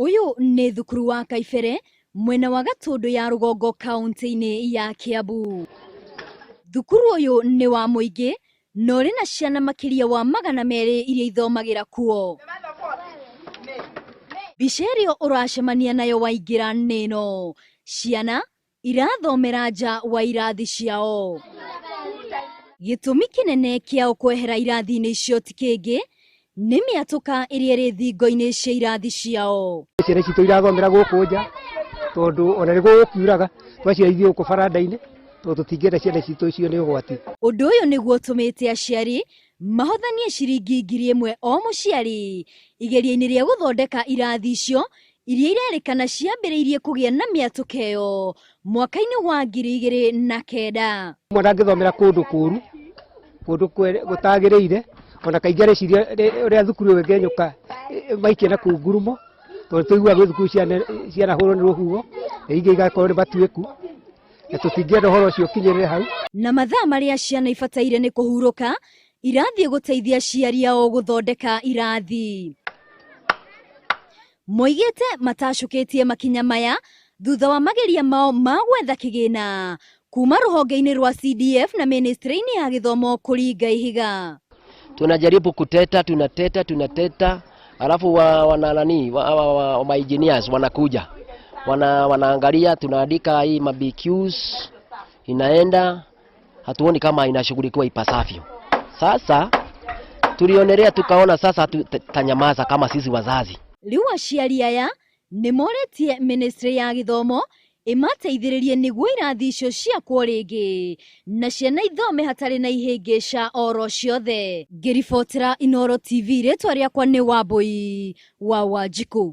Ũyũ nĩ thukuru wa Kaibere mwena wa Gatũndũ ya rũgongo kaũntĩ-inĩ ya Kiambu. Thukuru ũyũ nĩ wa mũingĩ na ũrĩ na ciana makĩria wa 200 iria ithomagĩra kuo. Mbica ĩrĩa ũracemania nayo waingĩra nĩ ĩno, ciana irathomera nja wa irathi ciao. Gĩtũmi kĩnene kĩao kwehera irathi-inĩ icio ti kĩngĩ, nĩ mĩatũka ĩrĩa ĩrĩ thingo-inĩ cia irathi ciao. Ciana citũ irathomera gũkũ nja tondũ ona nĩ gũkiuraga twaciarithio gũkũ baranda-inĩ tondũ tũtingĩenda ciana citũ icio nĩ ũgwati. Ũndũ ũyũ nĩguo ũtũmĩte aciari mahothanie ciringi 1000 o mũciari igeria-inĩ rĩa gũthondeka irathi icio iria irerĩkana ciambĩrĩirie kũgĩa na mĩatũka ĩyo mwaka-inĩ wa 2009. Mwana angĩthomera kũndũ kũru, kũndũ gũtagĩrĩire, ona kaingĩ areciria ũrĩa thukuru ĩyo ĩngĩenyũka maikie na kũu ngurumo, tondũ tũiguaga gwĩ thukuru cianahũrwo nĩ rũhuho, na ingĩ igakorwo nĩ matuĩku, na tũtingĩenda ũhoro ũcio ũkinyĩrĩre hau. Na mathaa marĩa ciana ibataire nĩ kũhurũka, irathiĩ gũteithia aciari ao gũthondeka irathi. Moigĩte matacũkĩtie makinya maya thutha wa mageria mao ma gwetha kĩgĩna kuma rũhonge-inĩ rwa CDF na ministry-inĩ ya gĩthomo kũringa ihiga. Tunajaribu kuteta, tunateta, tunateta, alafu wa, wana nani wa, wa, wa, wa engineers wanakuja wanaangalia, tunaandika hii ma BQs inaenda, hatuoni kama inashughulikiwa ipasavyo. Sasa tulionelea tukaona sasa tutanyamaza kama sisi wazazi. Rĩu aciari aya nĩ morĩtie ministry ya gĩthomo ĩmateithĩrĩrie nĩguo irathi icio ciakwo rĩngĩ na ciana ithome hatarĩ na ihĩngĩca oro ciothe. Ngĩribotera Inooro TV, rĩtwa rĩakwa nĩ Wambui wa Wanjikũ.